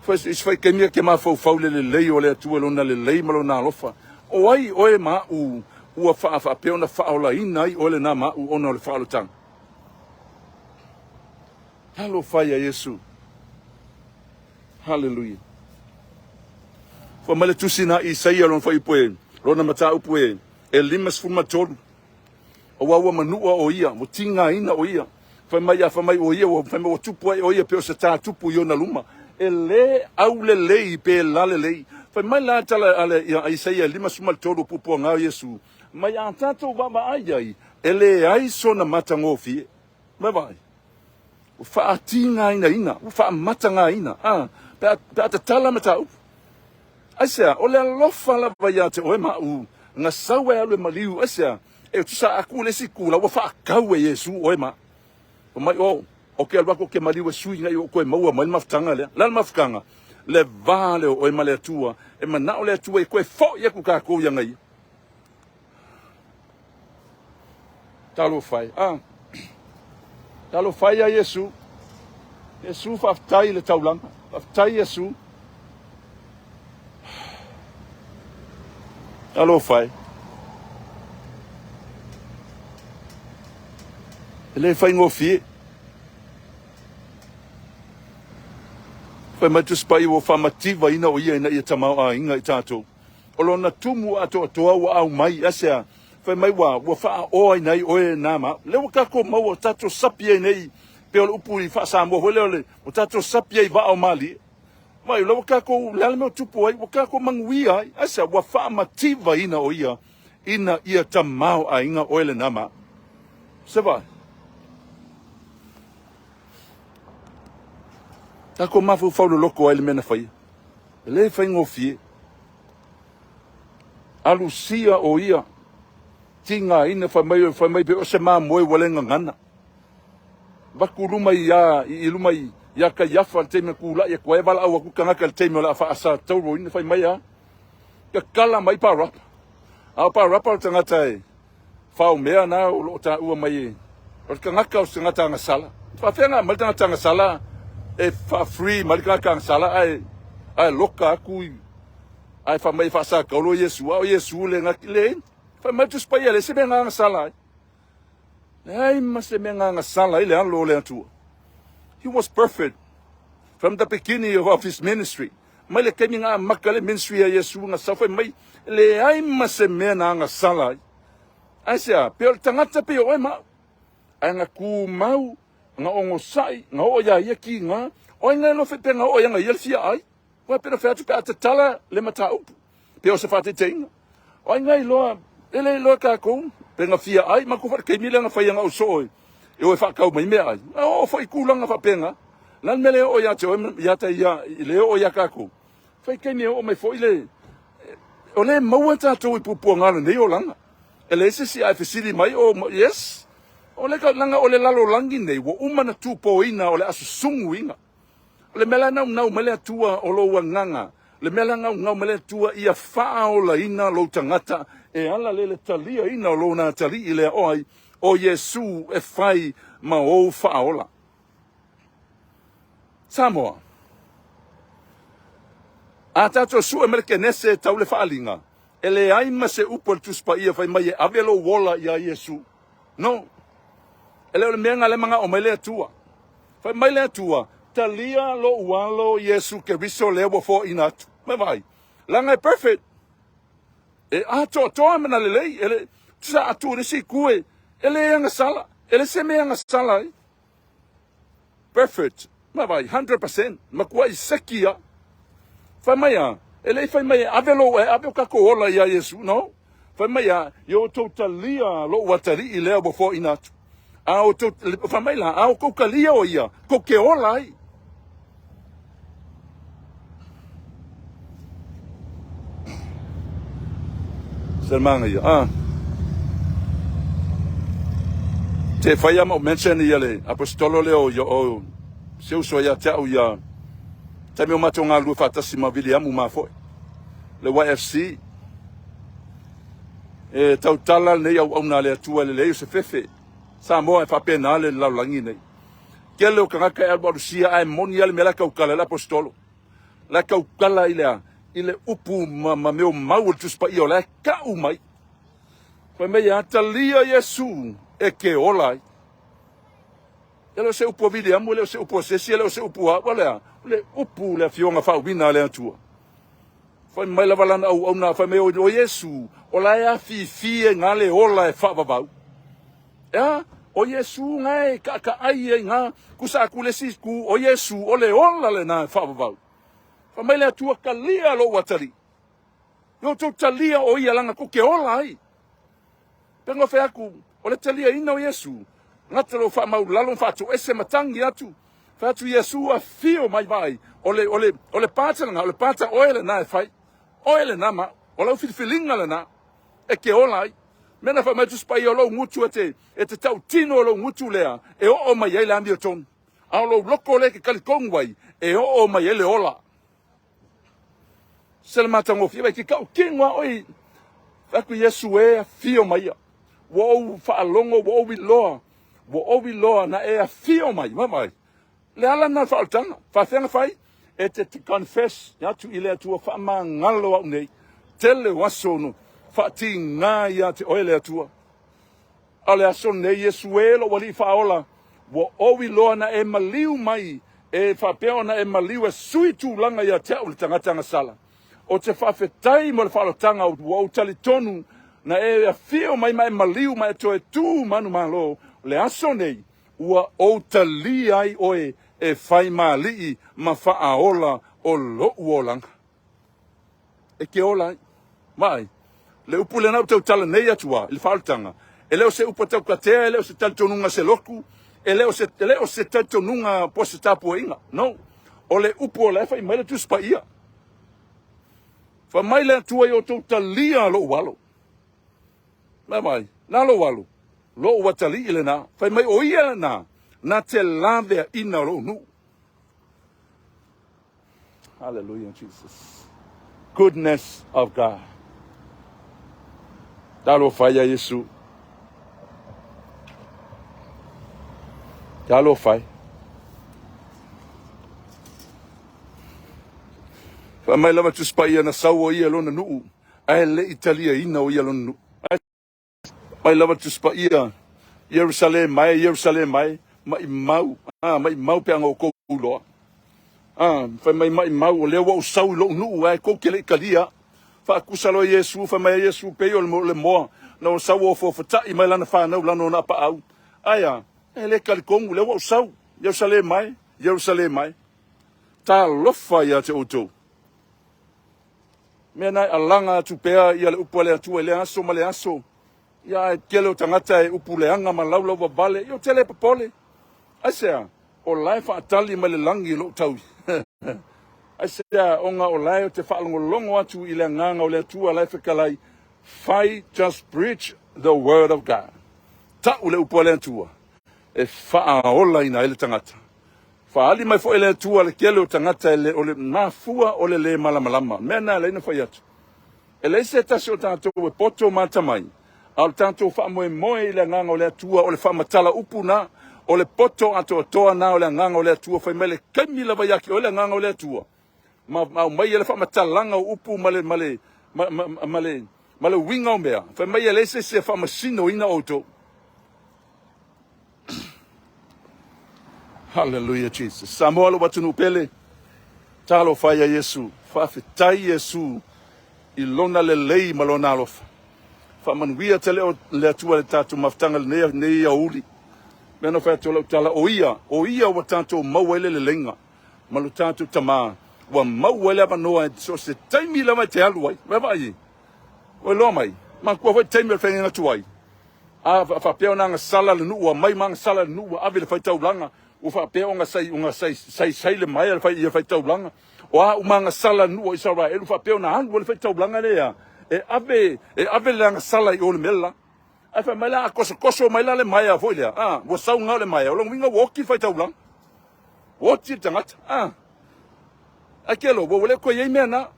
Fai se fai kemia ke mafaufau le lelei o le Atua lona lelei ma lona alofa. O ai oe ma a'u ua faafaapea ona faaolaina ai oe lena ma a'u ona o le faaolotaga? Talofa ia Iesu. Haleluia. Fai mai le tusi na Isaia lona fuaiupu e, lona mataupu e. E 53. Aua ua manua o ia, ua tigaina o ia. Fai mai a fai mai o ia, ua fai mai ua tupu ai o ia pei o se tā tupu i ona luma. E lē aulelei pe lalelei. Fai mai la tala a le ia Isaia 53 puapuaga o Iesu, mai a tatou vaavaai ai, e leai sona matagofie. Vaavaai. Ua faatigainaina, ua faamatagaina, a, pe a, pe a tatala mataupu. Aisea? O le alofa lava ia te oe ma au, na sau e alu e maliu, aisea? E tusa aku le isi kula ua faakau e Iesu oe ma au. Fai mai, oh, ou te alu atu ou te maliu e sui ina ia ou toe maua mai le mafutaga lea. Le a le mafutaga? Le va lea o oe ma le Atua. E manao le Atua e toe foi atu tatou ia ia. Talofa e. Ah. Talofa e ia Iesu. Iesu faafetai i le taulaga. Faafetai Iesu. Talofa e. E le faigofie. Fai mai Tusi Paia ua faamativaina o ia ina ia tamaoaiga i tatou. O lona tumu atoatoa ua aumai, aisea? Fai mai ua, ua faaoaina ai oe na ma au. Lea ua tatou maua, ua tatou sapi ai nei, pei o le upu i faa-Samoa foi lea o le, ua tatou sapi ai i vaa o malie. Vai, o lea ua tatou, le a le mea ua tupu ai, ua tatou manuia ai. Aisea? Ua faamativaina o ia ina ia tamaoaiga oe lena ma au. Se vai. Tatou mafaufau loloko ai le mea na faia. E le faigofie. Alusia o ia, tigaina, fai mai, fai mai pei o se mamoe ua le gagana. Vaku luma i, i luma i, ia Kaiafa le taimi na tulai atu ai, valaau atu tagata i le taimi o le a faasatauroina, fai mai a, tatala mai Parapa. A o Parapa o le tagata e, Faomea na o lo o taua mai e o le tagata o se tagata agasala. Faafefea na aumai le tagata agasala e faa-free mai le tagata agasala ae ae loka atu i ae fai mai e faasakaulo Iesu, a o Iesu le na le fai mai le Tusi Paia leai se mea na agasala ai. Leai ma se mea na agasala ai le alo o le Atua. He was perfect from the beginning of his ministry. Mai le taimi na amata le ministry a Iesu na sau fai mai leai ma se mea na agasala ai. Aisea, pei o le tagata pei o oe ma au. Ae na tumau, na onosai, na oo iā ia kiga, o ai na alofa pe na oo ia na ia le fia ai. Ua pei na fai atu pe a tatala le mataupu, pei o se faataitaiga. O ai na iloa, e le iloa e tatou, pe na fia ai, matou foi le taimi lea na fai ana ou soo e o e faatau mai meaai. Na oo foi i tulaga faapena. O le a le mea le oo ia te oe, ia te ia, le oo ia tatou? Fai taimi e oo mai foi le, o lea e maua tatou i puapuaga o lenei olaga. E leai se isi a e fesili mai, oh, yes, o le leaga o le lalolagi nei ua uma na tupoina o le a susuguina. O le mea la e naunau mai le Atua o lou agaga, o le mea la e naunau mai le Atua ia faaolaina lou tagata e ala lea i le taliaina o lona atalii lea o ai? O Iesu e fai ma ou faaola. Samoa. A tatou sue mai le Kenese e tau le faaaliga, e leai ma se upu a le Tusi Paia fai mai e ave lou ola ia Iesu. No. E le o le mea na lea manao mai le Atua. Fai mai le Atua, talia lou alo Iesu Keriso lea ua foaina atu. Mai vaai. Leaga e perfect. E atoatoa ma na lelei. E le, sa atu le isi itu e, e le agasala. E le se mea agasala ai. Perfect. Ma vai, 100%. Matuai seki ia. Fai mai a, e le i fai mai e ave lou, e ave o tatou ola ia Iesu. No. Fai mai a, ia outou talia lou atalii lea ua foaina atu. A outou, fai mai la, a outou talia o ia, tou te ola ai. Se manaia. Ah. Te whai ama o mention ia le apostolo lea o, o se uso ia te au ia taimi o matou galulue faatasi ma Viliamu ma foi le YFC e tautala lenei auauna a le Atua e lelei o se fefe Samoa e faapena le lalolagi nei tele o tagata e alualusia ae moni lava le mea la e tautala ai le apostolo la e tautala i le a i le upu ma, ma mea o mau o le Tusi Paia o la e ka'u mai. Fai mai e atalia Iesu e ke ola ai. E le o se upu a Viliamu, e le o se upu a se isi, e le o se upu a au, a le a? O le upu le Afioga faauiina a le Atua. Fai mai lava lana auauna, fai mai o Iesu, O la e afifi e nga le ola e faavavau. Ea, o Iesu nga e kaakaai ai nga, kusa aku le isi ku, o Iesu o le ola lena e faavavau. Fai mai le Atua, Talia lou atalii. Ia outou talia o ia leaga tou te ola ai. Pega fai atu, o le taliaina o Iesu, gata lou faamaulalo ma faatoese ma tagi atu. Fai atu Iesu, afio mai vaai, o le, o le, o le pata lena, o le pata oe lena e fai. Oe lena ma, o lau filifiliga lena, e te ola ai. Mea na fai mai Tusi Paia, o lou gutu e te, e te tautino o lou gutu lea, e oo mai ai le amiotonu. A o lou loko lea e te talitonu ai, e oo mai ai le ola. Se le matagofie vai ke tautino a oe. Fai atu Iesu e afio mai ia. Ua ou faalogo, ua ou iloa, ua ou iloa na e afio mai. Vaavaai. Le ala lena o le faaolataga. Faafefea na fai? E te confess atu i le Atua, faamagalo au nei. Tele o aso no faatiga ia te oe le Atua. A o le aso lenei, Iesu e, lou Alii Faaola, ua ou iloa na e maliu mai, e faapea ona e maliu e sui tulaga ia te au le tagata agasala. Ou te faafetai mo le faaolataga ua ou talitonu na e afio mai ma e maliu ma e toe tu manumalo. O le aso nei, ua ou talia ai oe e fai ma alii ma faaola o lou olaga. E te ola ai. Vaai, le upu lena ua tautala nei atu a i le faaolataga, e le o se upu a tautatea, e le o se talitonuga se lotu, e le o se, e le o se talitonuga po o se tapuaiga. No. O le upu o la e fai mai le Tusi Paia. Fai mai le Atua i outou talia lou alo. Vaai, na lou alo, lou atalii lena. Fai mai o ia lena, na te laveaina o lou nuu. Hallelujah, Jesus. Goodness of God. Talofa ia Iesu. Talofa e. Fai mai lava Tusi Paia na sau o ia lona nuu, ae le i taliaina o ia lona nuu. Mai lava Tusi Paia, Ierusalema e, Ierusalema e, maimau, ah, maimau pe ana outou iloa. Ah, fai mai maimau, o lea ua ou sau i lou nuu, ae tou te le i talia. Faatusa loa Iesu, fai mai a Iesu, pei o le moa, na ua sau ofoofataʻi mai lana fanau lana ona apaau. Ae a, e le talitonu, lea ua ou sau, Ierusalema e, Ierusalema e. Talofa ia te outou. Mea na e alaga atu pea ia le upu a le Atua i lea aso ma le aso. Ia ae tele o tagata e upu leaga ma laulau vavale, ia ou te le popole. Aisea? O la e faatali mai le lagi i lou taui. Aisea? Ona o la e ou te faalogologo atu i le agaga o le Atua la e fetalai, Fight, just preach the word of God. Tau le upu a le Atua e faaolaina ai le tagata. Faaali mai foi e le Atua le tele o tagata e le o le mafua o le lē malamalama. Mea na e alai na fai atu. E leai se tasi o tatou e poto ma atamai, a o le tatou faamoemoe i le agaga o le Atua o le faamatala upu na, o le poto atoatoa na o le agaga o le Atua. Fai mai le taimi lava ia te oe le agaga o le Atua, ma aumai le faamatalaga o upu ma le, ma le, ma, ma, ma le, ma le uiga o mea. Fai mai e leai se isi e faamasinoina outou. Hallelujah Jesus. Samoa lou atunuu pele. Talofa ia Iesu. Faafetai Iesu i lona lelei ma lona alofa. Faamanuia tele o le Atua le tatou mafutaga lenei nei aoauli. Mea na fai atu lau tala o ia, o ia ua tatou maua ai le leleiga ma lo tatou Tama ua maua ai le avanoa e so o se taimi lava e te alu ai. Vaavaai i. Ua iloa mai, makua foi taimi o le faiga tuai. A faapea ona agasala le nuu, ua mai ma agasala le nuu, ua ave i le faitaulaga, ua faapea ona sai, ona sai, sai, sai le maea le fai, ia faitaulaga. O a uma agasala le nuu o Isaraelu, faapea ona alu ai le faitaulaga lea, e ave, e ave le agasala i o le mea la. Ae fai mai la, a kosokoso mai la le maea foi lea, a, ua sau gao le maea, o lona uiga ua oti le faitaulaga. Ua oti le tagata, a. Ae kelo, ua le toe i ai mea na.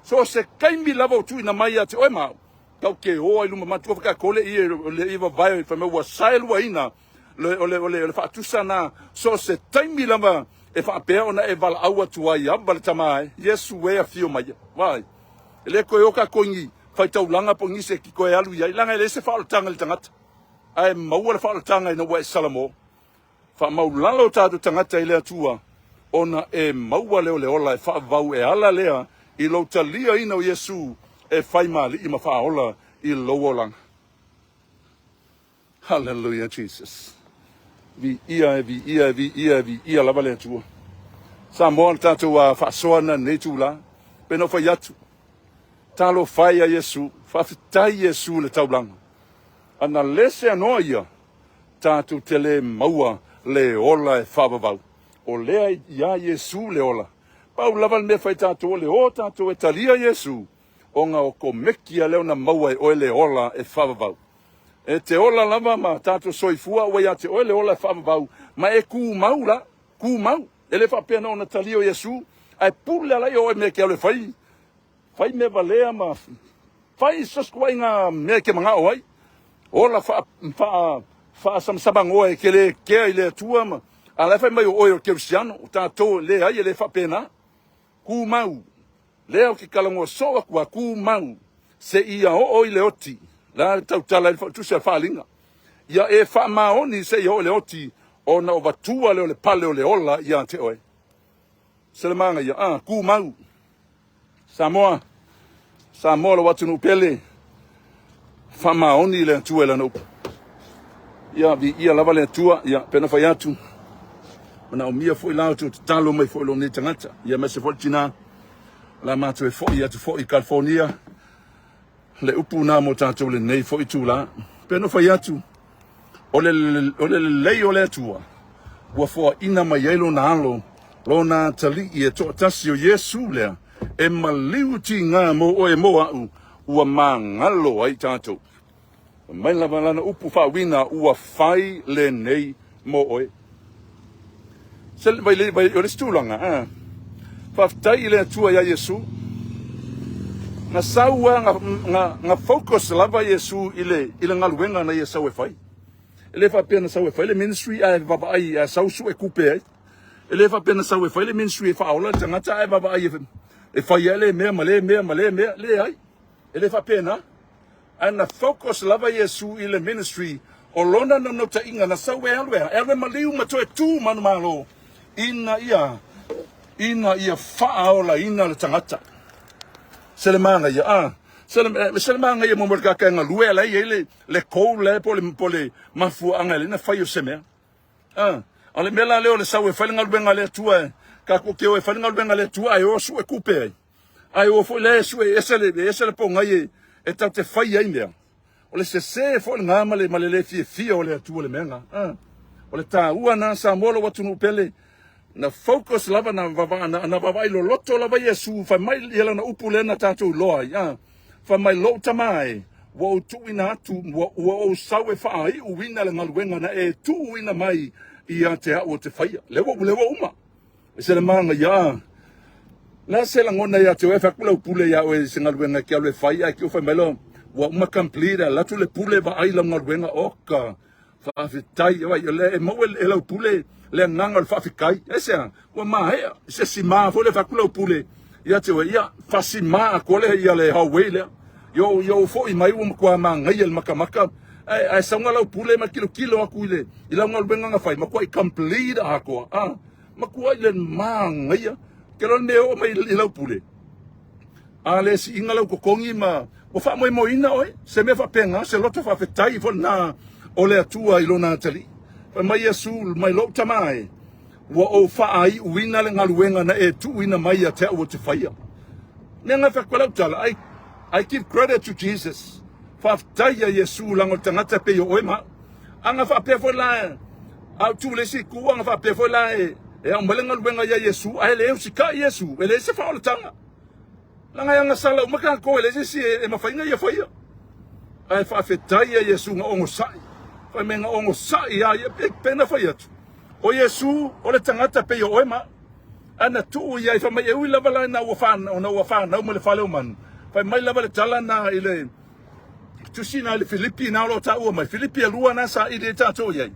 So o se taimi lava o tuuina mai ia te oe ma au, tau te oa i luma matua whakakole i le i vavae fai mai ua saeluaina le o le o le o le faatusa na so o se taimi lava e faapea ona e valaau atu ai Aba le Tama e Iesu e afio mai vai e le toe o tatou i ni faitaulaga po o nisi e toe alu i ai leaga e leai se faaolataga i le tagata ae maua le faaolataga ina ua e salamo Faamaulalo o tatou tagata i le Atua, ona e maua lea o le ola e faavavau e ala lea i lou taliaina o Iesu e fai ma Alii ma Faaola i lou olaga. Hallelujah Jesus. Viia e viia e viia e viia lava le Atua. Samoa le tatou a faasoa na nei tula. Pe no fai atu. Talofa e ia Iesu, faafetai Iesu i le taulaga. Ana le seanoa ia, tatou te le maua le ola e faavavau. O lea iā Iesu le ola. Pau lava le mea e fai tatou o le o tatou e talia Iesu, ona o komekia lea ona maua e oe le ola e faavavau. E te ola lava ma tatou soifua ua ia te oe le ola e faavavau, ma e tumau la, tumau. E le faapea na ona talia o Iesu, ae pule ala ia oe mea e te alu e fai, fai mea valea ma fai so o se mea e te manao ai. Ola faa, faa, faasamsamagoa e te le kea i le Atua ma, a la e fai mai o oe o le Kerisiano, o tatou e leai e le faapena. Tumau, lea ou te talanoa soo atu a tumau seia oo i le oti, la le tautala i le tusi a le Faaaliga. Ia e faamaoni seia oo i le oti, ona o vatua lea o le pale o le ola ia te oe. Se le manaia, a, tumau. Samoa, Samoa lou atunuu pele, faamaoni i le Atua i lana upu. Ia, viia lava le Atua, ia, pei ona fai atu, manaomia foi la outou tatalo mai foi i lou nei tagata, ia aemaise foi le tina, o le a matou e foi atu foi i California, le upu na mo tatou lenei foi itula. Pei ona fai atu, o le, o le lelei o le Atua, ua foaina mai ai lona alo, lona atalii e toatasi o Iesu lea, e maliu tiga mo oe mo a'u, ua magalo ai tatou. Fai mai lava lana upu faauiga, ua fai lenei mo oe. Se vai le vai o le isi tulaga, a. Faafetai i le Atua iā Iesu. Na sau a na, na, na focus lava Iesu i le, i le galuega na ia sau e fai. E le faapea na sau e fai le ministry ae vaavaai ae sau sue tupe ai. E le faapea na sau e fai le ministry e faaola le tagata ae vaavaai e, e fai ai le mea ma le mea ma le mea. Leai, e le faapena. Ae na focus lava Iesu i le ministry o lona naunautaiga na sau e alu e a? E alu e maliu ma toe tu manumalo ina ia ina ia faaolaina le tagata. Se le manaia, a se le, se le manaia mo mo le tagata e galue a la e i ai le, le goal lea po o le, po o le mafuaaga e ala ai ona fai o se mea. A, o le mea la lea o le sau e fai le galuega a le Atua, e tatou te o e fai le galuega a le Atua ae o sue tupe ai. Ae o foi lea e sue e ese le, e ese le pogai e, e tatou te fai ai mea. O le sese foi lena ma le, ma le le fiafia o le Atua le mea lena. A, o le taua lena Samoa lou atunuu pele, na focus lava na vava, na, na vaavaai loloto lava Iesu fai mai ia lana upu lea na tatou iloa ai. A, fai mai lou tama e, ua ou tuuina atu, ua, ua ou sau e faaiuina le galuega na e tuuina mai ia te au ou te faia. Lea ua, lea ua uma. E se le manaia. Le a se lagona ia te oe, fai atu lau pule ia oe i se galuega e te alu e fai, ae te fai mai loa, ua uma complete, alu atu le pule vaai lau galuega, oka, faafetai, vai, o lea e maua e lau pule le agaga o le faafetai. Aisea? Ua maea, se sima foi lea fai atu lau pule ia te oe, ia, faasima atoa le, ia le hallway lea. Ia ou, ia ou foi mai ua matua manaia le makamaka, ae, ae sauga lau pule ma tilotilo atu i le, i lau galuega na fai, matuai complete atoa. Ah. Matua i le manaia. Ke loa le mea e oo mai i lau pule, a le siiga lau totogi ma ua faamoemoeina oe, se mea faapena, se loto faafetai foi lena o le Atua i lona atalii. Fai mai Iesu, mai lou tama e, ua ou faaiuina le galuega na e tuuina mai ia te au ou te faia. Mea na fai atu ai lau tala, I, I give credit to Jesus. Faafetai ia Iesu leaga o le tagata e pei o oe ma au. A na faapea foi la, a ou tu i le isi itu, a na faapea foi la e, e aumai le galuega ia Iesu, ae le usitai Iesu, e leai se faaolataga. Leaga e agasala uma tatou, e leai se isi e, e mafai ona ia faia. Ae faafetai ia Iesu na onosai. Fai mai na onosai ia ia, pe, pe na fai atu. O Iesu, o le tagata pei o oe ma au. Ae na tuu ia i fai mai e ui lava la ina ua whanau, ina ua whanau mai le fale o manu. Fai mai lava le tala na i le, tusi na i le Filipi na o lo o taua mai. Filipi e lua na saili ai tatou i ai.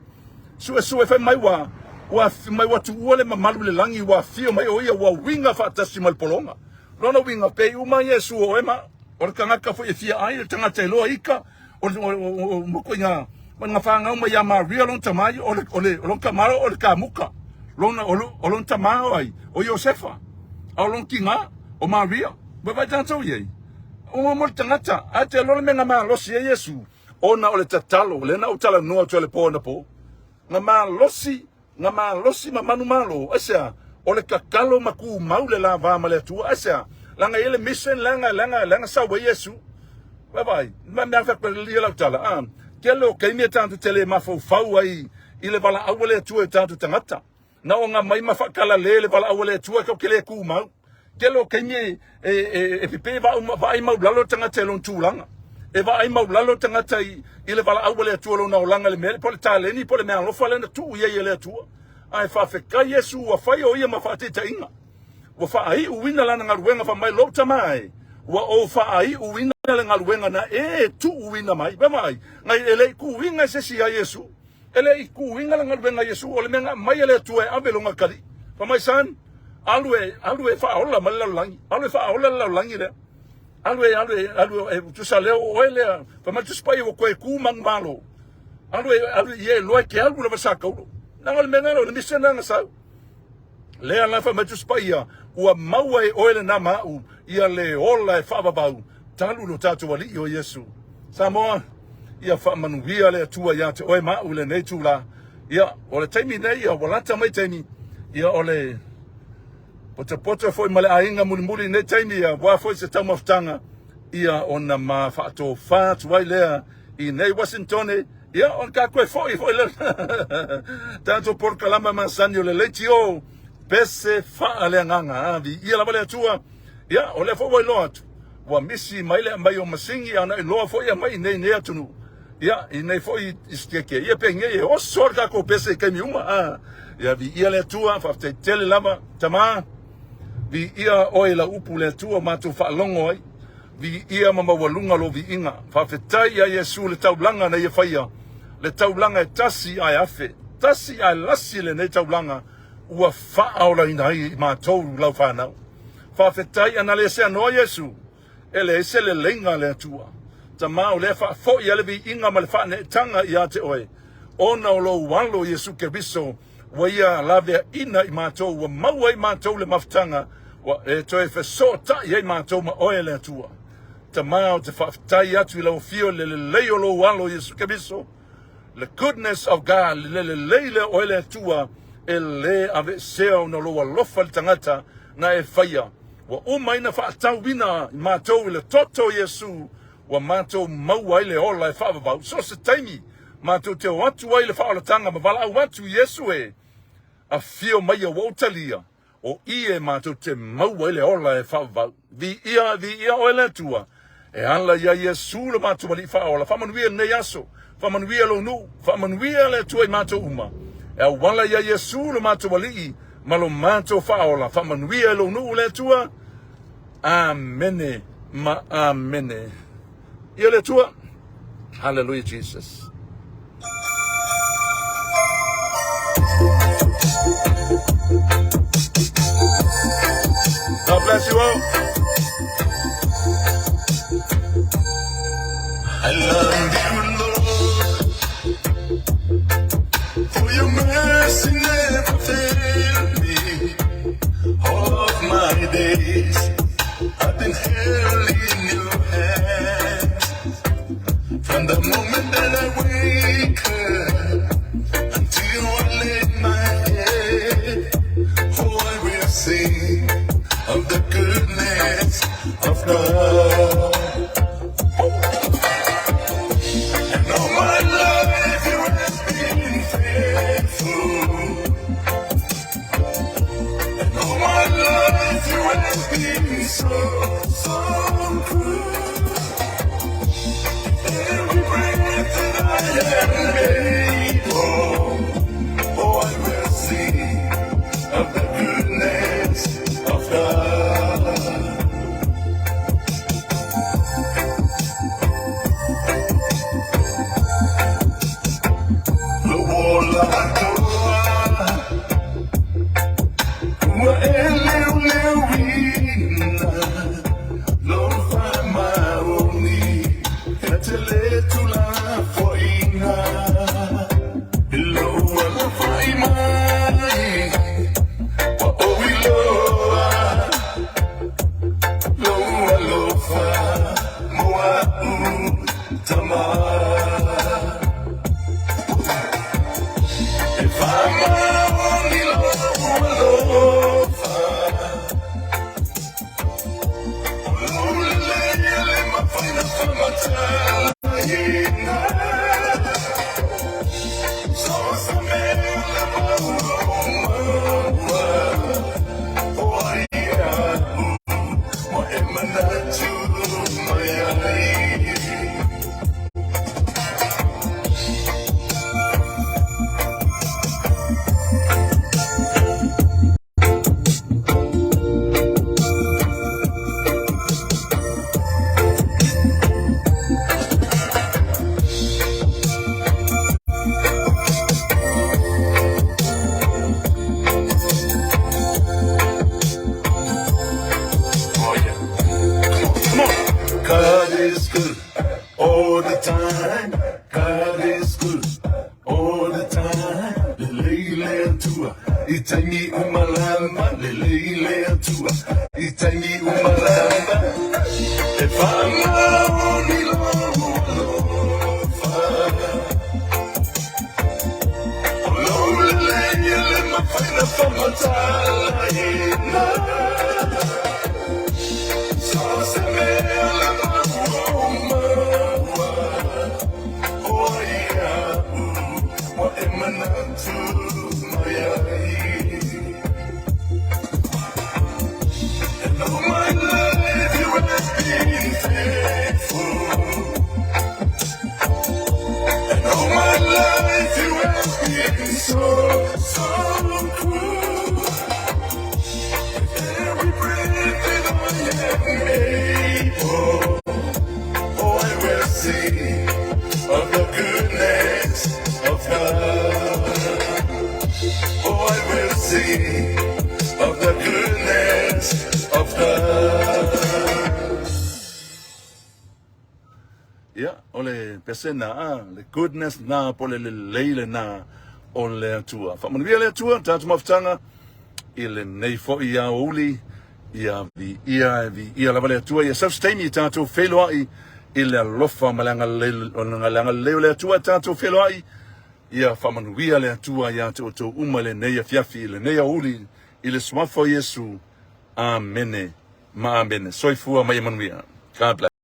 Suesue fai mai ua, ua mai ua tuua le mamalu i le lagi ua afio mai o ia ua uiga faatasi ma le pologa. Lona uiga pei uma Iesu o oe ma o le tagata foi e fia ai, o le tagata e loa ika, o le, o, o, o, o, o, na fanau mai ia Maria lona tama, o le, o le, o lona tama o le kamuka. Lona, o, o lona tama o ai, o Iosefa. A o lona tina, o Maria. Ua vaai tatou i ai. Ua mo le tagata, ae te iloa le mea na malosi ai Iesu, ona o le tatalo, lea na ou talanoa atu ai le po anapo, na malosi, na malosi ma manumalo, aisea? O le tatalo ma tumau le la va ma le Atua, aisea? Leaga e i ai le mission leaga, leaga, leaga sau ai Iesu. Vaavaai, ma mea faapea lau tala, a, tele o taimi e tatou te le mafaufau ai i le valaau a le Atua i tatou tagata. Na ona mai ma faakalale le valaau a le Atua tatou te le tumau. Tele o taimi e, e, e, e pipii vaai maulalo le tagata i lona tulaga. E vaai maulalo le tagata i, i le valaau a le Atua lona olaga i le mea, po o le taleni, po o le meaalofa lea na tuu i ai e le Atua. Ae faafetai Iesu ua fai o ia ma faataitaiga. Ua faaiuina lana galuega fai mai lou tama e, ua ou faaiuina le galuega na e tuuina mai. Vaavaai, e le i tuuina e se isi ia Iesu. E le i tuuina le galuega a Iesu, o le mea na aumai e le Atua e ave i lona atalii. Fai mai, Son, alu e, alu e faaola mai le lalolagi. Alu e faaola le lalolagi lea. Alu e, alu e, alu e, tusa lea o oe lea. Fai mai le Tusi Paia ua toe tu manumalo. Alu e, alu ia e iloa e te alu lava sa taulo. Leaga o le mea lena, o le mission lena na sau. Lea la fai mai Tusi Paia, ua maua e oe lena ma au ia le ola e faavavau talu lo tatou Alii o Iesu. Samoa, ia faamanuia le Atua ia te oe ma au i lenei itula. Ia, o le taimi nei, ia, ua lata mai taimi, ia, o le potopoto foi ma le aiga mulimuli i nei taimi, ia, aua foi se taumafataga, ia, ona ma faatofa atu ai lea i nei Washingtone, ia, ona ta toe foi foi lea tatou polokalama masani o le leitio pese faaleagaga. A, viia lava le Atua. Ia, o lea foi ua iloa atu, ua misi mai le aumai o masini, a na iloa foi aumai i nei nei atunuu, ia, i nei foi i Siteke, ia penei e oso le tatou pese i taimi uma. A, ia, viia le Atua, faafetai tele lava, Tama, viia oe i lau upu le Atua matou faalogo ai, viia ma maualuga lou viiga. Faafetai ia Iesu le taulaga na ia faia, le taulaga e tasi ae afe, tasi ae lasi lenei taulaga ua faaolaina ai i matou lau fanau. Faafetai ana le seanoa Iesu, e leai se leleiga a le Atua. Tama o lea faafoi a le viiga ma le faaneetaga ia te oe, ona o lou Alo Iesu Keriso ua ia laveaina i matou, ua maua ai matou le mafutaga, ua e toe fesootai ai matou ma oe le Atua. Tama ou te faafetai atu i lau afio i le lelei o lou Alo Iesu Keriso, The goodness of God, le lelei lea o oe le Atua, e le aveesea ona o lou alofa i le tagata na e faia. Ua uma ai na faatauina i matou i le toto o Iesu, ua matou maua ai le ola e faavavau. So o se taimi matou te o atu ai i le faaolataga ma valaau atu i Iesu e, Afio mai ua ou talia, O i e matou te maua ai le ola e faavavau. Viia, viia oe le Atua, e ala iā Iesu lo matou Alii Faaola. Faamanuia lenei aso, faamanuia lou nuu, faamanuia le Atua i matou uma. E auala iā Iesu lo matou Alii ma lo matou Faaola. Faamanuia i lou nuu le Atua. Amene ma amene. Ia le Atua. Hallelujah Jesus. God bless you all. I love you, Lord, for your mercy never failed me. All of my days I've been held in your hands. From the moment that I wake up until I lay my head, oh, I will sing of the goodness of God. And all my life you have been faithful. And all my life you have been so, so good. Every breath that I am able, oh, I will sing of the goodness of God. Lou ola atoa, ua e liuliuina. Faamaoni lou alofa, O lou lelei e le mafai ona faamatalaina. So o se mea lava ua ou maua, O ai aʻu ua e manatu mai ai. Oh yeah. Come on. God is good all the time. God is good all the time. Lelei le Atua i taimi uma lava. Lelei le Atua i taimi uma lava. E faamaoni lou alofa. O lou lelei e le mafai ona faamatalaina. So o se mea lava ua ou maua, O ai aʻu ua e manatu mai ai. And all my life you have been faithful. And all my life you have been so, so good. Every breath that I am able, oh, I will sing of the goodness of God. Oh, I will sing of the goodness of God. Ia, o le pesena, a, le goodness na po le lelei lena o le Atua. Faamanuia le Atua, tatou mafutaga i lenei foi aoauli, ia viia e viia lava le Atua, ia sau se taimi i tatou feiloai i le alofa ma le agalelei o le Atua, tatou feiloai, ia faamanuia le Atua ia te outou uma i lenei afiafi, i lenei aoauli, i le suafa o Iesu. Amene ma amene. Soifua ma ia manuia. God bless.